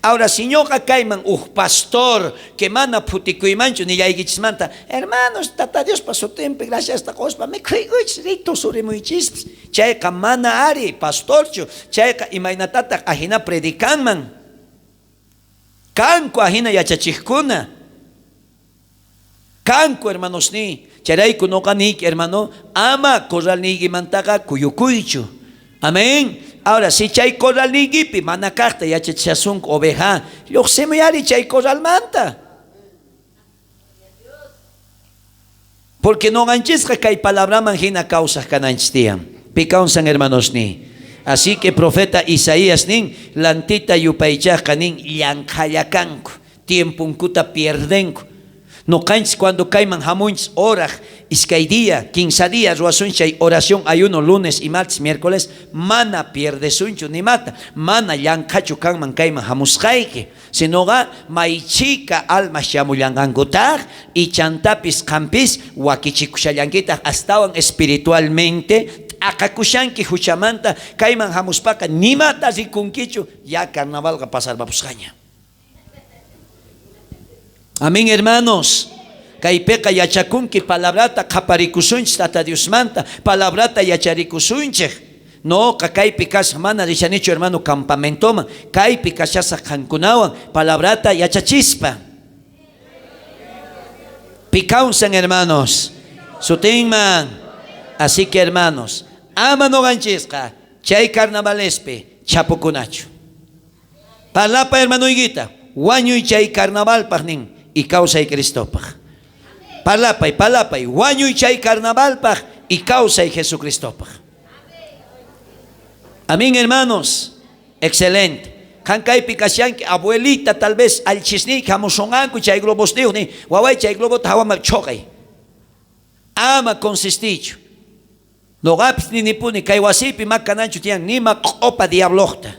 Ahora, si ñoqa kayman uj pastor que mana phutikuymanchu nillaykichismanta, hermanos, Tata Diospa sutinpi graciasta qospa mikhuykuychis, rito surimuychispis. Chayqa mana ari pastorchu, chayqa imaynatataq ajina predikanman. Kanku ajina yachachijkuna. Kanku, hermanosniy. Chayrayku noqa niyki, hermano, ama corralniykimantaqa kuyukuychu. Amén. Ahora, si chay corralniykipi mana kajta yachachishasunku oveja, lluqsimuy ari chay corralmanta. Porque noqanchisqa kay palabraman hina kawsaj kananchis tiyan. Pi kawsan, hermanosniy. Así que profeta Isaías nin, lantita yupaychajqa nin, llanqhalla kanku, tiempunkuta pierdenku. Noqanchis cuando kayman hamunchis oraj, iskay día, quinsa día ruwasun chay oración, ayuno, lunes y martes, miércoles, mana pierdesunchu ni mata, mana llanqhachu kanman kayman hamusqayki, sinoqa may chhika almas chamullanqankutaj y chantapis qampis wakichikushallankitaq astawan espiritualmente t'aqakushanki huchamanta kayman hamuspaqa nimata rikunkichu, ya carnavalqa pasarpapusqaña. Amén, hermanos. Kaypiqa yachakunki palabrata qhaparikusunchis Tata Diosmanta, palabrata yacharikusunchej. Noqa kaypi kasaj mana rishanichu, hermano, campamentoman, kaypi kashasaj qankunawan palabrata yachachispa. Pi kawsan, hermanos. Sutinman. Así que, hermanos, ama noqanchisqa chay carnavalespi chapukunachu. Parlapa, hermanoykita, wañuy chay carnavalpaj nin y kawsay Cristopaj. Parlapay, parlapay, wañuy chay carnavalpaj y kawsay Jesucristopaj. Amén, hermanos. Excelente. Qan kaypi kashanki, abuelita tal vez allchisniyki jamusonqanku chay globosniyoj, ni waway chay globota jawaman chhoqay. Ama consistiychu. Noqapis ninipuni kay wasiypi ma kananchu tiyan nima q'opa diablojta.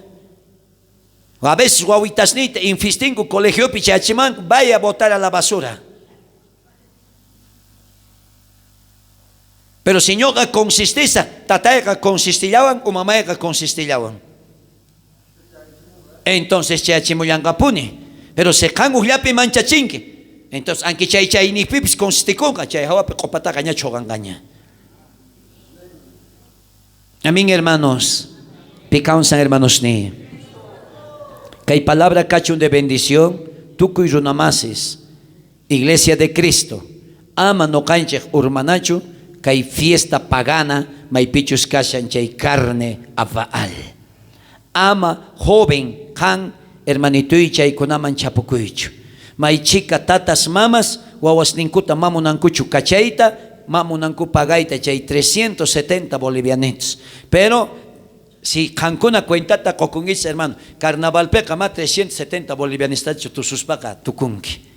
A veces wawitasniyta infistinku colegiopi chayachimanku, vaya a botar a la basura. Pero si ñoqa consistisaj, tatayqa consistillawan o mamayqa consistillawan. Entonces chayachimullanqapuni. Pero si qan ujllapi manchachinki, entonces anki chay chayniypipis consistikunqa, chay jawapi q'opataqa ña chhoqanqaña. Amén, hermanos. Pi kawsan, hermanosniy. Kay palabra kachun de bendición tukuy runamasis. Iglesia de Cristo, ama noqanchej urmanachu kay fiesta pagana maypichus kashan chay carne a Baal. Ama joven qan hermanituy chaykunaman chapukuychu. May chhika tatas mamas wawasninkuta ma munankuchu kachayta, ma munanku pagayta chay 370 bolivianitos. Pero si qankuna cuentata qokunkichis hermano, carnavalpeqa ma 370 bolivianistachu tususpaqa tukunki.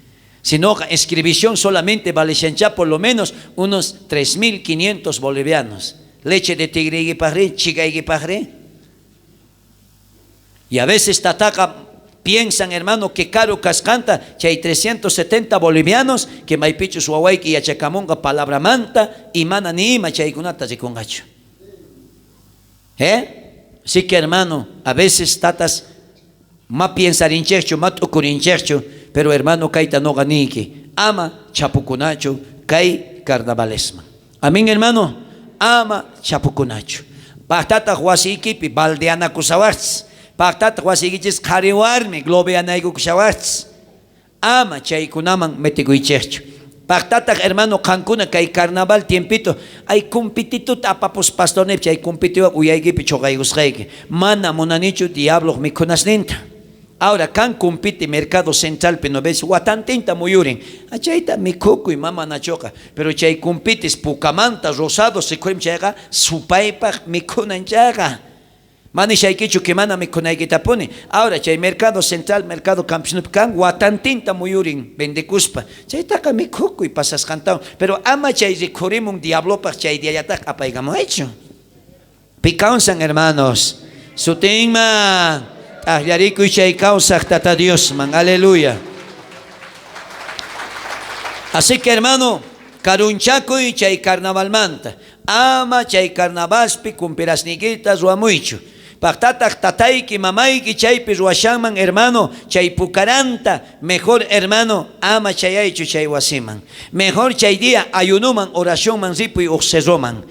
Sinoqa inscribición solamente valeshanchá por lo menos unos 3500 bolivianos. Leche de tigreykipajrí, chikaykipajrí. Y a veces tataqa piensan, hermano, que caro kasqanta chay 370 bolivianos que maypichus wawayki yachakamunqa palabramanta y mana ni ima chaykunata rikunqachu. ¿Eh? Así que, hermano, a veces tatas ma piensarinchejchu, ma t'ukurinchejchu, pero hermano kayta noqa niyki, ama chapukunachu kay carnavalesman. Amén, hermano, ama chapukunachu. Pajtataj wasiykipi baldeanakusawajchis, pajtataj wasiykichis qhari warmi globeanaykukushawajchis. Ama chaykunaman metikuychejchu. Pajtataj, hermano, qankuna kay carnaval tiempito, ay kumpitituta apapus pastornip, chay kumpitiwan uyaykipi choqaykusqayki. Mana munanichu diabloj mikhunasninta. Ahora, kan kumpiti mercado centralpi no ves, watantinta muyurin. Chayta mikhukuy mama nachoqa. Pero chay kumpitis pukamanta rosado rikhurim chayqa supaypaj mikhunan chayqa. Ma nishaykichu que mana mikhunaykitapuni. Ahora chay mercado central, mercado campesinopi kan watantinta muyurin vendekuspa. Chaytaqa mikhukuy pasasqantawan. Pero ama chay rikhurimun diablopaj chay diallataj apaykamuwaychu. Pi kawsan, hermanos. Sutinman t'ajllarikuy chay kawsaj Tata Diosman. Aleluya. Así que, hermano, karunchakuy chay carnavalmanta. Ama chay carnavalpi kumpirasniykita ruwamuychu. Pajtataj tatayki, mamayki chaypi ruwashanman, hermano, chay pukaranta, mejor, hermano, ama chayaychu chay wasiman. Mejor chay día ayunuman, oracionman ripuy uj cerroman.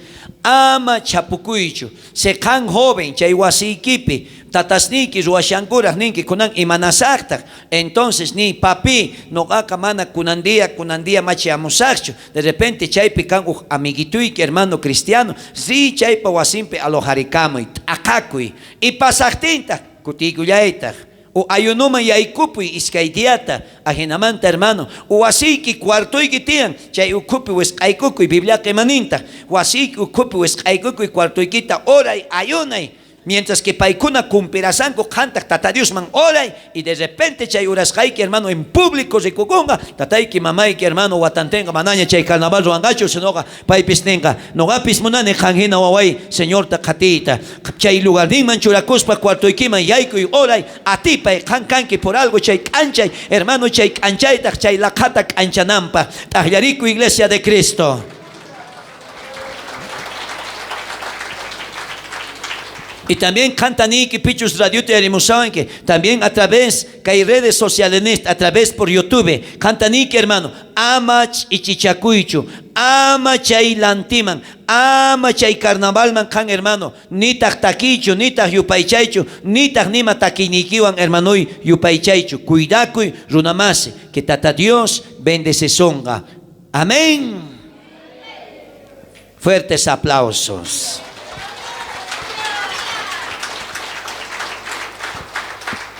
Ama chapukuychu. Se qan joven chay wasiykipi, tatasniyki ruwashankuraj ninki kunan imanasajtaj. Entonces ni papi, noqaqa mana kunan día, kunan día machi amusajchu. De repente chaypi kan uj amiguituyki, hermano cristiano, ri chaypa wasinpi alojarikamuy, t'aqakuy. Y pasajtintaj, kutiykullaytaj. O ayunuman yaykupuy iskay diata, ajinamanta, hermano. O wasiyki cuartoyki tiyan, chay ukhupi wisq'aykukuy, Bibliaqa imanintaj. Wasiyki ukhupi wisq'aykukuy cuartoykita, oray, ayunay. Mientras que paykuna kumpirasanku, qantaj Tata Diosman oray, y de repente chay orasqayki, hermano, en público rikukunqa, tatayki, mamayki, hermano, watantenqa, manaña chay carnaval ruwanqachu, sinoqa paypis ninqa, noqapis munani qan hina waway, Señorta qhatiyta. Chay lugarninman churakuspa cuartoykiman yaykuy, oray, atipay, qan kanki por algo chay k'anchay, hermano, chay k'anchaytaj, chay laqhata k'anchananpaj. T'ajllarikuy, Iglesia de Cristo. Y también cantaniki, pichus radiota yarimusawanki, también a través kay redes sociales, a través por YouTube, cantaniki, hermano, ama ichichakuychu, ama chay lantiman, ama chay carnavalman kan, hermano, nitaq takichu, nitaq yupaychaychu, nitaq nima takiynikiwan, hermanoy, yupaychaychu. Cuidakuy, runamasi, que Tata Dios bendecesonga. Amén. Fuertes aplausos.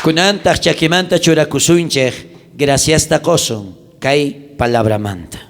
Kunantaq chakimanta churakusunchej, graciasta qosun kay palabramanta.